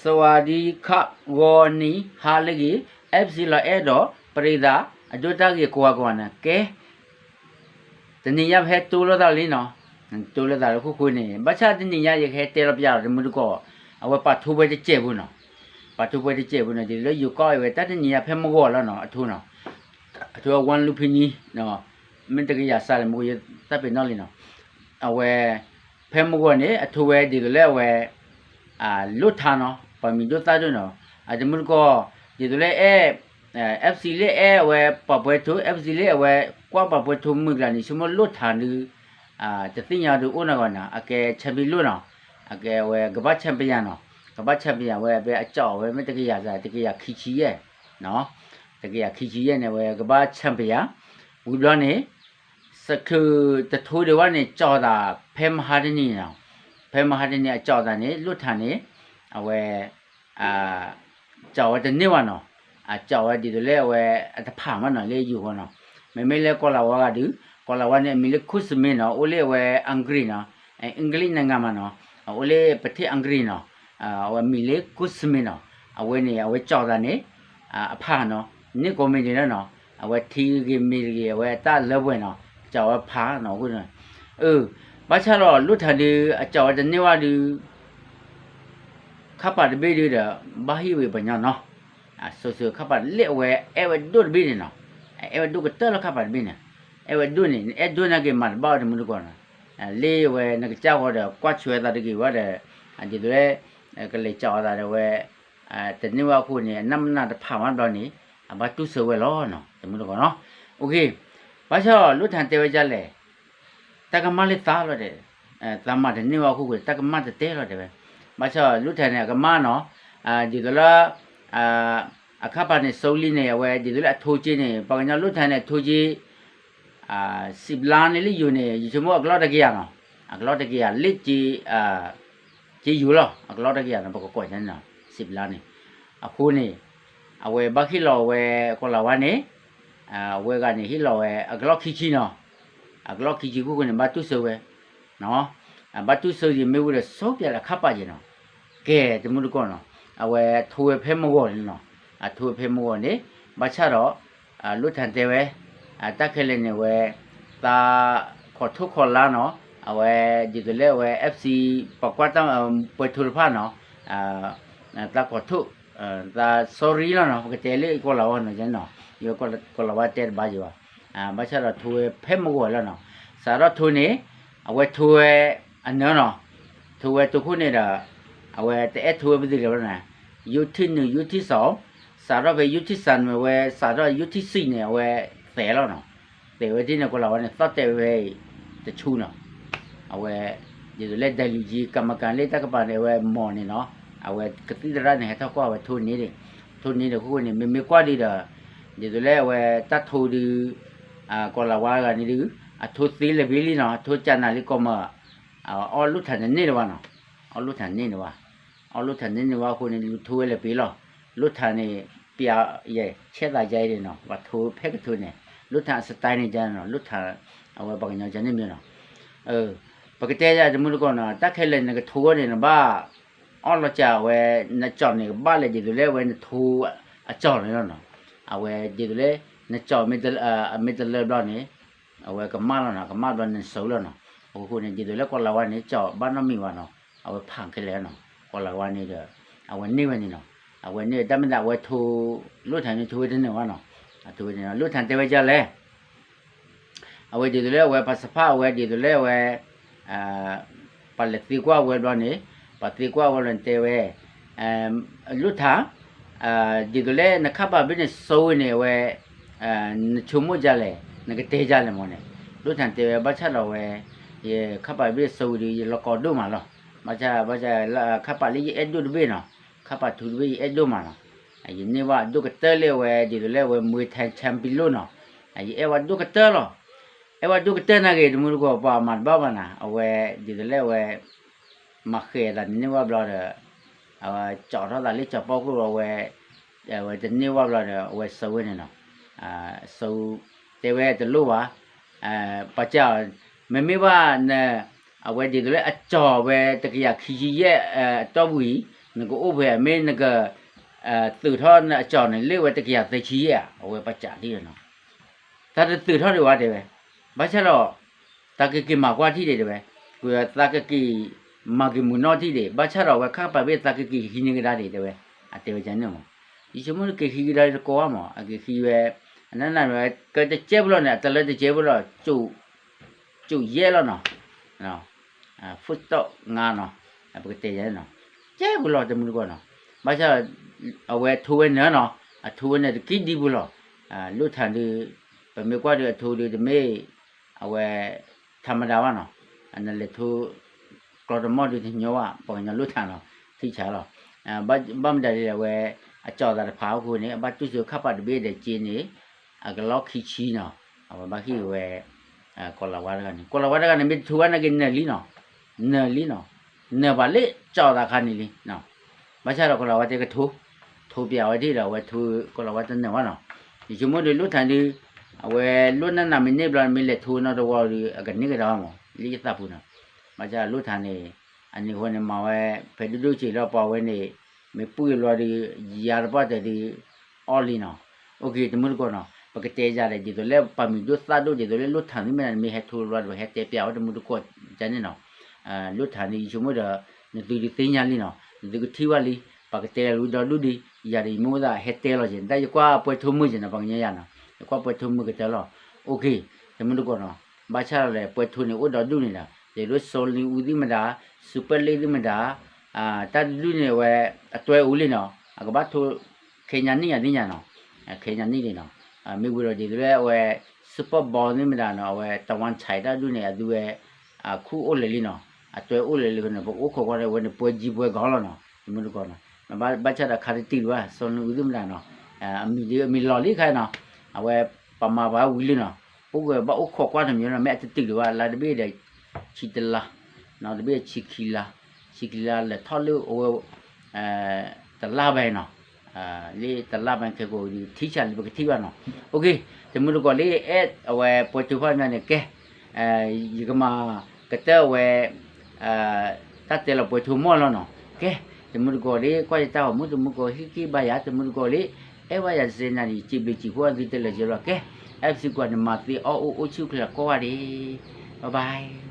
စဝၤဒံခး ဂီၤနံၤဟါလၢအဂ့ၤ FC လီၤအဲၣ်ဒီး ပရ့သး အဒိတၢ်ဂ့ၤကိးဂၤကိးဂၤန့ၣ် ကဲ တနံၤညါပဟဲတိလိာ်သးလံနီၤ, တိလိာ်သးလၢဃိဃိန့ၣ် ဘၣ်ဆၣ်တနံၤညါယကဟဲတဲလီၤပျးလီၤတမုၢ်တကိး, အဝဲပာ်ထူဝဲတစဲးဖိနီၤ, ပာ်ထူဝဲတစဲးဖိနီၤ ဒ်သိးလၢယိၤကီၢ်အံၤဝဲတၢ်တနံၤညါဖဲမုၢ်ဂီၤလီၤနီၤ အထူနီၤ, အထူအဝါလူဖံနံၤ, မ့ၢ်တကယၤစးလဲၣ်မ့ၢ်ယတၢ်ပ့ၤနီၣ်လံနီၤ, အဝဲ ဖဲမုၢ်ဂီၤန့ၣ် အထူဝဲဒ်သိးလၢအဝဲ လိၣ်ထါနီၤ ပှၤမံၤဒိၣ်သၣ်ဒိၣ်နီၤ, အတမုၢ်တကိး ဒ်သိးလၢအဲၣ် FC လၢအဲၣ်အဝဲပှၤပှဲၤထူ FC လၢအဝဲကွၢ်ပှၤပှဲၤထူမုၢ်ကျါန့ၣ် ဆိကမိၣ်လိၣ်ထါဒုး တသ့ၣ်ညါဒုးအိၣ်နီၤဂီၤနီၤ အကဲ champion လိၣ်နီၤ, အကဲအဝဲကဘၣ် champion နီၤ, ကဘၣ် champion အဝဲအကၠီၣ်အဝဲမ့ၢ်တကယၤစး တကယၤခံဆံယဲၢ် တကယၤခံဆံယဲၢ်န့ၣ် အဝဲကဘၣ် champion ဝံၤဘျီန့ၣ် စချုးတထူဒံးဝဲန့ၣ် ကၠီၣ်သးဖဲမဟါတနံၤနီၤ, ဖဲမဟါတနံၤအကၠီၣ်သးန့ၣ် လိၣ်ထါန့ၣ် အဝဲ ကၠီၣ်ဝဲတန့ၢ်ဝဲနီၤ, အကၠီၣ်ဝဲဒ်သိးလၢအဝဲအတဖၣ်မးနီၤ လၢယိၤဝဲနီၤ, မ့မ့ၢ်လၢကီၤလၤဝါဂၤဒုး ကီၤလၤဝါန့ၣ် အမံၤလၢ Kool Smith နီၤ အိၣ်လၢအဝဲ Hungary နီၤ, English နဂၤမးနီၤ, အအိၣ်လၢပထ့ၣ် Hungary နီၤ, အဝဲမံၤလၢ Kool Smith နီၤ, အဝဲန့ၣ် အဝဲကၠီၣ်သးန့ၣ် အဖၣ်နီၤ, န့ၢ်ကိးမံၤဒ်နီၤ, အဝဲထံဂ့ၤမ့ၤတဂ့ၤ အဝဲတၢ်လၢပှဲၤနီၤ, ကၠီၣ်ဝဲဖၣ်နီၤ, အဃိ ဘၣ်ဆၣ်ဒီးလိၣ်ထါဒုး အကၠီၣ်ဝဲတန့ၢ်ဝဲဒုး ခါပာ်တဘ့ၣ်ဒုးဒီး ဘၣ်ဟ့ၣ်ဝံၤပှၤကညီနီၤ, စိၤစိၤခါပာ်လၢအဝဲအဲၣ်ဝဲဒိၣ်တဘ့ၣ်န့ၣ်နီၤ, အဲၣ်ဝဲဒိၣ်ကတၢၢ်လီၤခါပာ်တဘ့ၣ်န့ၣ်, အဲၣ်ဝဲဒိၣ်န့ၣ် နအဲၣ်ဒိၣ်နာ်က့ၤမၤတဘၣ်ဝဲတမုၢ်တကိးနီၤ, လၢအဝဲနကစၢ်ဃီဒီး ကွၢ်ဆွဲသးတဂ့ၤဝဲဒီး ဒ်သိးလၢ ကလဲၤကၠီၣ်အသးဒီးဝဲ တန့ၢ်ဝဲအဃိန့ၣ် အနၢ်မနၢ်တဖၣ်မးဘျီန့ၣ် အဘၣ်တူၢ်ဆၢဝဲလီၤနီၤ တမုၢ်တကိးနီၤ, အိၣ်ခ့, ဘၣ်ဆၣ်လိၣ်ထါတဲဝဲဒ်လဲၣ် တၢ်ကမၣ်လၢသးလီၤတဲ, သးမၤတန့ၢ်ဝဲအဃိန့ၣ် တၢ်ကမၣ်တတဲလီၤတဲဝဲ, ဘၣ်ဆၣ်လိၣ်ထါန့ၣ် အကမၣ်နီၤ, ဒ်သိးလၢ အခါပာ်န့ၣ် စိၤလံန့ၣ် အဝဲဒ်သိးလၢအထိက့န့ၣ် ပှၤကညီလိၣ်ထါန့ၣ် အထိက့ စံးဘျါန့ၣ်လၢယိၤန့ၣ် ယဆိကမိၣ်အကလီၢ်တကယၤနီၤ, အကလီၢ်တကယၤလၢ က့ယိၤလီၤ အကလီၢ်တကယၤနီၤ ပကကွၢ်န့ၣ်နီၤ စံးဘျါန့ၣ်, အဃိန့ၣ် အဝဲဘၣ်ဟ့ၣ်လီၤဝဲ ကီၤလၤဝါန့ၣ်, အဝဲဂၤန့ၣ်ဟ့ၣ်လီၤဝဲ အကလီၢ်ခံဆံနီၤ, အကလီၢ်ခံဆံခိၣ်ဃိန့ၣ် ဘၣ်တူၢ်ဆၢဝဲ ဘၣ်တူၢ်ဆၢယမ့ၢ်ဝံၤဒီး ဆိပျဲလၢအခါပာ်ယဲနီၤ, ကဲတမုၢ်တကိးနီၤ, အဝဲထိဝဲဖဲမုၢ်ဂီၤန့ၣ်နီၤ, အထိဝဲဖဲမုၢ်ဂီၤန့ၣ်, ဘၣ်ဆၣ်ဒီး လိၣ်ထါတဲဝဲ, တၢ်ခဲလၢာ်န့ၣ်ဝဲ, သးခိးထိၣ်ခိးလါနီၤ, အဝဲဒ်သိးလၢအဝဲ FC ပှၤကွၢ်တၢ်ပှဲၤထူတဖၣ်နီၤ, သးခိးထိၣ်, သး sorry လီၤနီၤ ပကတဲလၢကီၤလၤဝါနီၤနီၤ, ယကီၤလၤဝါတဲတဘၣ်ယံၤဘၣ်, ဘၣ်ဆၣ်ဒီးထိဝဲဖဲမုၢ်ဂီၤလီၤနီၤ, စးထီၣ်ထိန့ၣ်, အဝဲထိဝဲ, အနၢနီၤ, ထိဝဲတိခိၣ်န့ၣ်ဒီး, အဝဲတအဲၣ်ထိဝဲပသ့ၣ်လၢၤဘၣ်နီၤ, ယူထံၣ်နုာ် ယူထံၣ်စီၤ, စးထီၣ်ဖဲယူထံၣ်စၢ်န့ၣ်ဝဲ စးထီၣ်ယူထံၣ်စံၣ်န့ၣ် အဝဲသဲးလီၤနီၤ, သဲးဝဲဒ်န့ၣ် ကီၤလၤဝါန့ၣ် သီၣ်တဲာ်ဝဲ တဆူနီၤ, အဝဲ, ဒ်သိးလၢ ဒဲးလူၤယံၤ ကမၤကၤလၢတၢ်ကပၤန့ၣ် အဝဲမီၢ်န့ၣ်နီၤ, အဝဲကသံၣ်သရၣ်န့ၣ် ဟဲထီၣ်ကွၢ်ဝဲထိန့ၣ်, ထိန့ၣ်ဒီးဃိန့ၣ် မ့မ့ၢ်ကွၢ်ဒံးဒီး, ဒ်သိးလၢအဝဲတၢ်ထိဒုး, ကီၤလၤဝါတဂၤန့ၣ်ဒုး, အထိသ့လၢၤဘ့လံနီၤ အထိကနၤလံကီၢ်မၢ်, အအီၣ်လိၣ်ထါန့ၣ်န့ၢ်တဝဲနီၤ, အီၣ်လိၣ်ထါန့ၢ်န့ၢ်ဝဲ, အီၣ်လိၣ်ထါန့ၢ်န့ၢ်ဝဲအဃိန့ၣ် လူၤထိဝဲလၢၤဘ့လီၤ, လိၣ်ထါန့ၣ်, ပျးယဲ ဆဲးသးယဲအံၤန့ၣ်နီၤ ပှၤထိဖဲကထိန့ၣ်, လိၣ်ထါအ style န့ၣ်ယဲနီၤ လိၣ်ထါ, အဝဲပှၤကညီကန့ၣ်မ့ၢ်နီၤ, ပကတဲယၤတမုၢ်တကိးနီၤ တၢ်ခဲလၢာ်နကထိဝဲန့ၣ် နဘၣ်, အီၣ်လီၤစၢ်ဝဲ, နကၠီၣ်န့ၣ် ကဘၣ်လဲၤဒ်သိးလၢအဝဲနထိ, အကၠီၣ်န့ၣ်လီၤနီၤ, အဝဲဒ်သိးလၢ, နကၠီၣ်, မ့ၢ်တလၢဘျီန့ၣ်, အဝဲကမၣ်လီၤနီၤ ကမၣ်ဘျီန့ၣ်နစိၤလီၤနီၤ, အဃိန့ၣ် ဒ်သိးလၢကီၤလၤဝါန့ၣ် ကၠီၣ်ဘၣ်နီတမံၤဘၣ်နီၤ, အဝဲဖးခဲလၢာ်နီၤ, ကီၤလၤဝါန့ၣ်ဒီး, အဝဲန့ၢ်ဝဲန့ၣ်နီၤ, အဝဲန့ၢ်တၢ်မ့ၢ်သးအဝဲထိ, လိၣ်ထါန့ၣ်ထိဝဲတန့ၢ်ဝဲနီၤ, အထိဝဲန့ၣ် လိၣ်ထါတဲဝဲဒ်လဲၣ် အဝဲဒ်သိးလၢအဝဲပှၤစဖးအဝဲဒ်သိးလၢအဝဲ, ပှၤလဲၤသံကွၢ်ဝဲဘျီန့ၣ်, ပှၤသံကွၢ်ဝဲဘျီန့ၣ်တဲဝဲ, လိၣ်ထါ, ဒ်သိးလၢနခါပာ်ဘ့ၣ်န့ၣ်စိဝဲန့ၣ်အဝဲ, နဆိကမိၣ်ဒ်လဲၣ်, နကတဲဒ်လဲၣ်မ့ၢ်န့ၣ်, လိၣ်ထါတဲဝဲဘၣ်ဆၣ်ဒီးဝဲ, ယခါပာ်ဘ့ၣ်စိဝဲဒီး ယလီၤကီဒိၣ်မးလီၤ, ဘၣ်ဆၣ်ဘၣ်ဆၣ်, ခါပာ်လၢယအဲၣ်ဒိၣ်တဘ့ၣ်နီၤ, ခါပာ်ထူတဘ့ၣ်ယအဲၣ်ဒိၣ်မးနီၤ, ယန့ၢ်ဘၣ်ဒိၣ်ကတၢၢ်လၢအဝဲဒ်သိးလၢအဝဲ Muay Thai champion လိၣ်နီၤ, ယအဲၣ်ဝဲဒိၣ်ကတၢၢ်လီၤ, အဲၣ်ဝဲဒိၣ်ကတၢၢ်နာ်က့ၤ တမူတကိးပှၤမၤတဘၣ်ဘၣ်နၤ အဝဲ, ဒ်သိးလၢအဝဲ, မၤဃဲၤသးန့ၢ်ဝဲဘျီဒီး, အဝဲကၠီၣ်ထီၣ်သးလၢကၠီၣ်ပီၣ်ခိၣ်လီၤဝဲ, အဝဲတန့ၢ်ဝဲဘျီဒီး အဝဲစိဝဲန့ၣ်နီၤ, စိ, တဲဝဲတလိၣ်ဘၣ်, ပှၤကၠီၣ်, မ့မ့ၢ်ဘၣ်န, အဝဲဒ်သိးလၢအကၠီၣ်ဝဲတကယၤခံဆံယဲၢ်, အတီၢ်ပူၤအံၤ, နကအိၣ်ဖဲမ့ၢ်နက သုးထီၣ်နအကၠီၣ်န့ၣ် လၢဝဲတကယၤသၢဆံယဲၢ်ဧါ, အဝဲပစးထံၣ်နီၤ, တၢ်တသုးထီၣ်ဒံးဝဲတဲဝဲ, ဘၣ်ဆၣ်ဒီး သးကက့ၤမၤကွၢ်ထံၣ်ဒံးတဲဝဲ, ကွဲးသးကက့ၤ မၤက့ၤမုာ်နီၣ်ထံၣ်ဒံး, ဘၣ်ဆၣ်ဒီးအဝဲခါပာ်ဘ့ၣ်သးကက့ၤဟံးန့ၢ်ကဒါဒံးတဲဝဲ, အတဲဝဲန့ၣ်မး, ယဆိကမိၣ်က့ၤဟံးကဒါတကိးဘၣ်မး, အက့ၤဟံးဝဲ, အနၢ်နၢ်ဝဲ ကတကဲဖိလီၤန့ၣ် အတလၢတကဲဖိလီၤ, ကၠိၣ်ယဲၢ်လီၤနီၤ, ဖုၣ်တီၣ်ငါနီၤ, ပကတဲယဲၢ်နီၤ, ကဲဖိလီၤတမုၢ်တကိးနီၤ, ဘၣ်ဆၣ် အဝဲထိဝဲနၢၤနီၤ, အထိဝဲနၢၤတကံဒံဖိလီၤ, လိၣ်ထၢၣ်ဒုး, ပမ့ၢ်ကွၢ်ဒုးအထိဒုးတမ့ၢ် အဝဲ ထးမဒါဘၣ်နီၤ, နလဲၤထိ ကျီတမီၢ်ဒုးတညီဘၣ် ပှၤကညီလိၣ်ထၢၣ်နီၤ, ထံဆးလီၤ, ဘၣ်မတၤဒ်လဲၣ်ဝဲ, အကၠီၣ်သးတဖၣ်အဃိန့ၣ် အဘၣ်တူၢ်စိခါပာ်တဘ့ၣ်ဒီးက့န့ၣ်, အကလီၢ်ခံဆံနီၤ, အဝဲဘၣ်ဟ့ၣ်ဝဲ ကီၤလၤဝါတဂၤန့ၣ်, ကီၤလၤဝါတဂၤန့ၣ် မ့ၢ်တထိဝဲနာ်က့နၢၤလံနီၤ, နၢၤလံနီၤ, နၢၤဘၣ်လၢကၠီၣ်သးခါန့ၣ်လံ, ဘၣ်ဆၣ်ဒီးကီၤလၤဝါတဲကထိ, ထိပၠးဝဲဒၣ်ဒီး အဝဲထိကီၤလၤဝါတနၢၤဘၣ်နီၤ, ယဆိကမိၣ်ဒုးလိၣ်ထၢၣ်ဒုး, အဝဲလိၣ်နၢ်နၢ်မ့ၢ်န့ၢ်ဘျီ မ့ၢ်လဲၤထိနီတဝီဒီး အကန့ၢ်ကဒါဘၣ်မး လၢယသးပူၤနီၤ, ဘၣ်ဆၣ်လိၣ်ထၢၣ်န့ၣ်, အန့ၣ်အဃိန့ၣ် မၤဝဲ ဖဲဒိၣ်ဒိၣ်စ့ၢ်လီၤပှၤဝဲန့ၣ်, မ့ၢ်ပုၢ်အံၤဘျီဒီး, ယၤတပှၢ်တၢၢ်ဒုး, အီၣ်လံနီၤ, အိၣ်က့ၤတမုၢ်တကိးနီၤ, ပကတဲယၤဒီး ဒ်သိးလၢပှၤမံၤဒိၣ်သၣ်ဒိၣ် ဒ်သိးလၢလိၣ်ထၢၣ်မ့ၢ်မ့ၢ်န့ၣ် မ့ၢ်ဟဲထိဘျီဒီး ဟဲတဲပၠးဝဲတမုၢ်တကိးန့ၣ်နီၤ, လိၣ်ထၢၣ်န့ၣ် ယဆိကမိၣ်ဒီး, နသုဒုးသ့ၣ်ညါလံနီၤ, နသုကထံၣ်ဘၣ်လံ, ပှၤကတဲလၢဝံၤဒီဒူၣ်ဒံး, ယၤဒီးယမ့ၢ်အိၣ်သးဟဲတဲလီၤက့ၤ တၢ်ယကွၢ်ပှဲၤထိမုၢ်က့ၤနီၤ ပှၤကညီယၤနီၤ, ယကွၢ်ပှဲၤထိမုၢ်ကတၢၢ်လီၤ, အိၣ်က့ၤ, တမုၢ်တကိးနီၤ, ဘၣ်ဆၣ်ဒီးလဲၣ် ပှဲၤထိန့ၣ်အိၣ်ဒီဒူၣ်န့ၣ်ဒီး ဒ်သိး Sony အူသ့ၣ်မတၤ, Super League သ့ၣ်မတၤ, တၢ်တဒူၣ်န့ၣ်ဝဲ, အတွဲအိၣ်လံနီၤ, အကဘၣ်ထိ, ခဲညါနံၣ်ညါသ့ၣ်ညါနီၤ, ခဲညါနံၣ်လံနီၤ, မ့ၢ်ဝံၤဒီးဒ်သိးလၢအဝဲ, Super Bowl သ့ၣ်မတၤနီၤ အဝဲ တဝၣ်ဆဲးတၢ်ဒူၣ်န့ၣ် အဒူဝဲ အခူၣ်အိၣ်လၢာ်လံနီၤ, အတွဲအိၣ်လၢာ်လံန့ၣ် ပအိၣ်ခိးကွၢ်န့ၣ် အဝဲန့ၣ်ပှဲၤကံပှဲၤဂီၤလီၤနီၤ, တမုၢ်တကိးနီၤ, ဘၣ်ဆၣ်ဒီးခါတတုၤဒံးဘၣ် စီၤနူအူသ့ၣ်မတၤနီၤ, အမံၤဒ်အမံၤလီၤလံခါနီၤ, အဝဲပမၤပှၤဝံၤလံနီၤ, အိၣ်ကဘၣ်အိၣ်ခိးကွၢ်တမံၤလီၤ မ့ၢ်အတတုၤဒံးဘၣ် လါတဘ့ၣ်ဒီး ဆံတလါ, တဘ့ၣ်ဆံခံလါ, ဆံခံလါလဲၤထီၣ်လၢအဝဲ တလါဘၣ်နီၤ, လၢတလါဘၣ်ခဲကိာ်ဒုး ထံဆးလံ ပကထံၣ်ဘၣ်နီၤ, အိၣ်က့ၤ, တမုၢ်တကိးလၢအဲၣ်အဝဲပှဲၤထိဖၣ်ညါန့ၣ် ကဲ, ယကမၤကတၢၢ်အဝဲ တၢ်တဲလီၤပှဲၤထိမီၢ်လီၤနီၤ, ကဲ, တမုၢ်တကိးလၢကွၢ်ယတၢ်ဂီၤမူ တမုၢ်တကိးဟ့ၣ်က့ၤဘၣ်ယၤ တမုၢ်တကိးလၢ အဲၣ်ဘၣ်ယၤစဲနၤန့ၣ် စံးဘျုးစံးဖှိၣ်သုတလၢာ်က့ၤလီၤ ကဲ, အဲၣ်ပစံးကွၢ်န့ၣ် မၤသ့အီၣ်အိၣ်အိၣ်ဆူၣ်ချ့ကိးဂၤဒဲး, bye bye.